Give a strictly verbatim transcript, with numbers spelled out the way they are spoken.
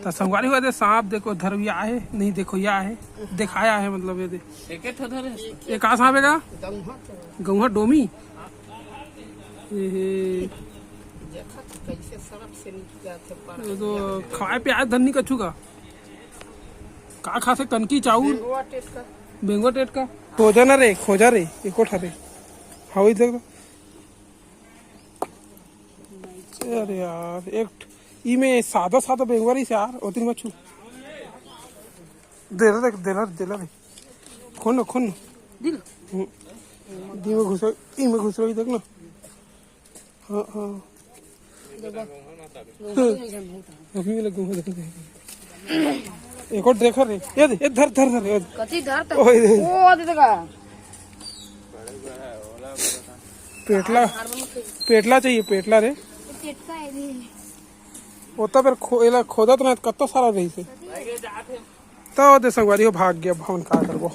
त संगवारी हो, दे सांप देखो, धरविया आहे, नहीं देखो, या आहे, दिखाया है, मतलब, ये दे। एक एक ठो धरे। ये का सांप है का? गौहा डोमी। ये हे। देखा तो कैसे सड़क से निकल जाते पर। ये तो खाए पे आज धन्नी कछु का। का खाथे? कनकी चाउर। बेंगवा टेट का। बेंगवा टेट का। खोजा ना रे, खोजा रे, एको ठा रे। हाँ, वही देख लो। अरे यार, एक ठ-, ई में सादा सादा बेंगवा रहिस यार, ओतिन मत छू। दे रे, दे रे, दे रे। खोन ना, खोन ना। दिल। हम्म। दी में घुस, ई में घुस रही, देख ना। हाँ, हाँ। अभी भी लगूंगा, देख, देख। एक और देखा रे, ये दे, ये धर, धर, धर, ये दे। कथी धर त? ओए दे। ओ, दे देगा। पेटला, पेटला चाहिए, पेटला रे। पेटका है भी। ओता पर खो-, एला खोदा तो ना, कत्ता सारा रही से। तो दे संगवारी हो, भाग गया, भवन का करबो।